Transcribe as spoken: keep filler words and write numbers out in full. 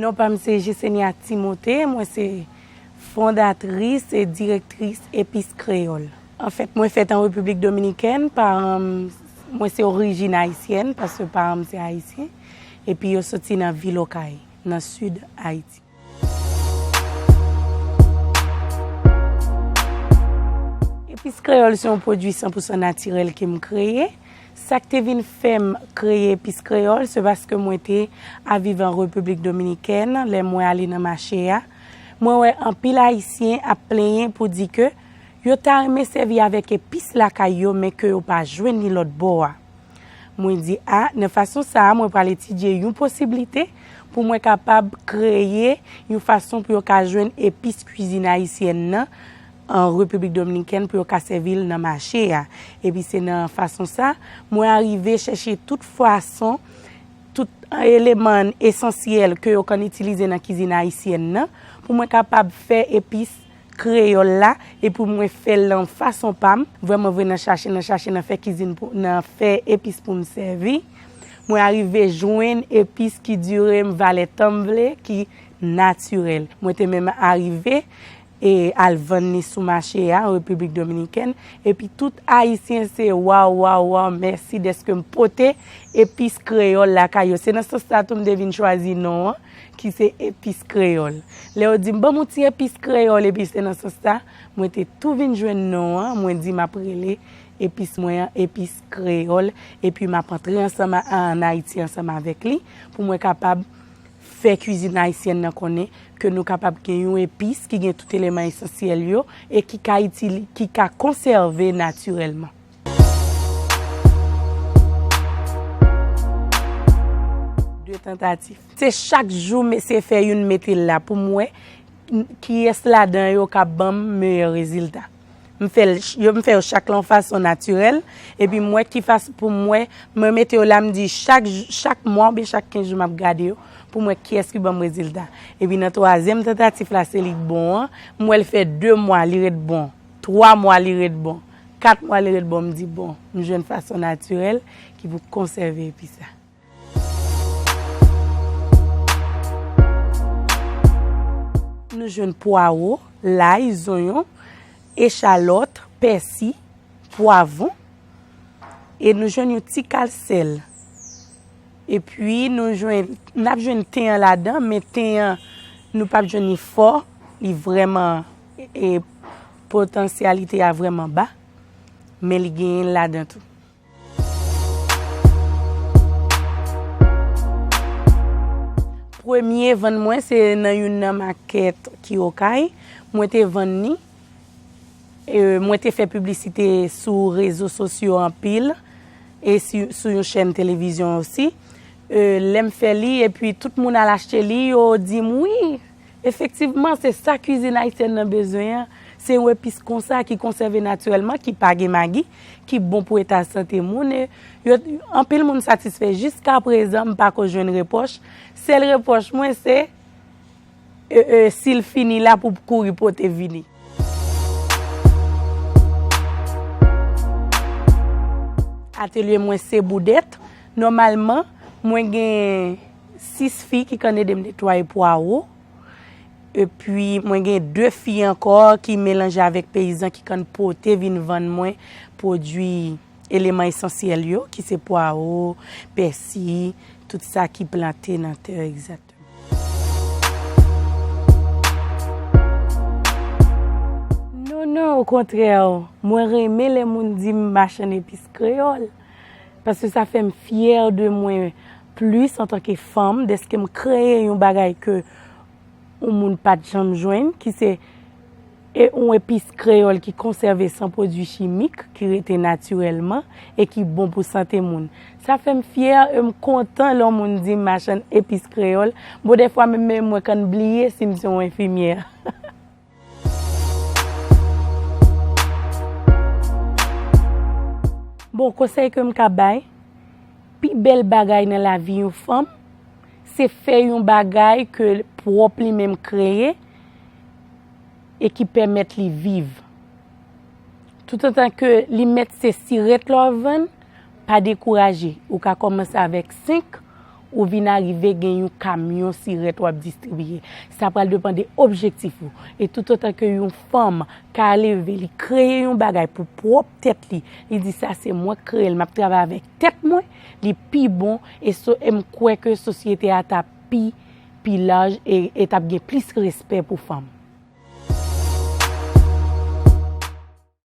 Non pa m se Jesenia Timothée, mwen se fondatris e direktris Epis Kreyòl. Anfèt, mwen fèt an Repiblik Dominikèn, paran m, mwen se orijin ayisyèn, paske paran m se ayisyen, epi yo soti nan vil Okay, nan sid Ayiti. Epis Kreyòl se yon pwodui san pou san natirèl ke m kreye. Sa k te vin fè m kreye Epis Kreyòl, se paske mwen te ap viv an Repiblik Dominikèn, lè mwen ale nan mache a, mwen wè anpil Ayisyen ap plenyen pou di ke yo ta renmen sèvi avèk epis lakay yo, men ke yo pa jwenn li lòt bò a. Mwen di, a, nan fason sa a, mwen pral etidye yon posiblite pou mwen kapab kreye yon fason pou yo ka jwenn epis kwizin ayisyèn nan an Repiblik Dominikèn pou yo ka sèvi l nan mache a. Epi se nan fason sa, mwen arive chèche tout fason, tout eleman esansyèl ke yo konn itilize nan kizin ayisyèn nan, pou mwen kapab fè epis kreyòl la, epi mwen fè l nan fason pa m, vrèman vre nan chache, nan chache, nan fè kizin pou, nan fè epis pou m sèvi. Mwen arive jwenn epis ki dire m valè tan m vle, ki natirèl. Mwen te menm arive e al vann li sou mache a, an Repiblik Dominikèn. Epi tout Ayisyen se waw, waw, waw, mèsi dèske m pote epis kreyòl lakay yo. Se nan sans sa tou m te vin chwazi non an, ki se Epis Kreyòl. Lè yo di m, "Ban m yon ti epis kreyòl," epi se nan sans sa, mwen te tou vin jwenn non an, mwen di m ap rele epis mwen an Epis Kreyòl, epi m ap antre ansanm a, ann Ayiti ansanm avèk li, pou mwen kapab fè kwizin ayisyèn nan konnen ke nou kapab gen yon epis ki gen tout eleman esansyèl yo e ki ka itili-, ki ka konsève natirèlman. De tantatif. Se chak jou m eseye fè youn mete l la pou m wè n-, kiyès ladan yo k ap ban m meyè rezilta. M fè l ch-, yo, m fè yo chak lan yon fason natirèl, epi m wè ki fason pou m wè, mwen mete yo la, m di chak jou, chak mwa oubyen chak kenz jou m ap gade yo, pou m wè kiyès ki ban m rezilta. Epi nan twazyèm tantatif la, se li k bon an, m wè l fè de mwa, li ret bon, twa mwa, li ret bon, kat mwa, li ret bon, m di, bon, m jwenn fason natirèl ki pou konsève epis la. Nou jwenn pwawo, lay, zonyon, echalòt, pèsi, pwavwon, e nou jwenn yon ti kal sèl. Epi nou jwenn, n ap jwenn ten an ladan, men ten an, nou p ap jwenn li fò, li vrèman, e, potansyalite a vrèman ba, men li genyen l ladan tou. Premye vann mwen se nan youn nan makèt ki Okay. Mwen te vann li. E, mwen te fè piblisite sou rezo sosyo anpil e si, sou yon chèn televizyon osi. E, lè m fè li, epi tout moun al achte li, yo di m, "Wi, efektivman, se sa kwizin ayisyèn nan bezwen an. Se yon epis konsa ki konsève natirèlman, ki pa gen magi, ki bon pou eta sante moun." E yo, anpil moun satisfè. Jiskaprezan, m pako jwenn repwòch. Sèl repwòch mwen se, e, e, si l fini la pou kouri pote vini. Atelye mwen se boudèt. Nòmalman, mwen gen sis fi ki konn ede m netwaye pwawo. Epi, mwen gen de fi ankò ki melanje avèk peyizan ki konn pote vin vann mwen pwodui, eleman esansyèl yo, ki se pwawo, pèsi, tout sa ki plante nan tè, egzakteman. Non, non, okontrè, mwen renmen lè moun di m machann epis kreyòl, paske sa fè m fyè de mwen plis antanke fanm, dèske m kreye yon bagay ke yon moun pa t janm jwenn, ki se e yon epis kreyòl ki konsève san pwodui chimik, ki rete natirèlman e ki bon pou sante moun. Sa fè m fyè e m kontan lè yon moun di m machann epis kreyòl. Bon, dèfwa menm, menm mwen konn bliye si m se yon enfimyè. Bon, konsèy ke m ka bay, pi bèl bagay nan lavi yon fanm, se fè yon bagay ke pwòp li menm kreye e ki pèmèt li viv. Toutotan ke li mèt se sirèt la w ap vann, pa dekouraje. Ou ka kòmanse avèk senk, ou vin arive gen yon kamyon sirèt w ap distribiye. Sa pral depann de objektif ou. E toutotan ke yon fanm ka leve, li kreye yon bagay pou pwòp tèt li, li di sa se mwen k kreye l, m ap travay avèk tèt mwen, li pi bon e so, e m kwè ke sosyete a t ap pi, pi laj e, e t ap gen plis respè pou fanm.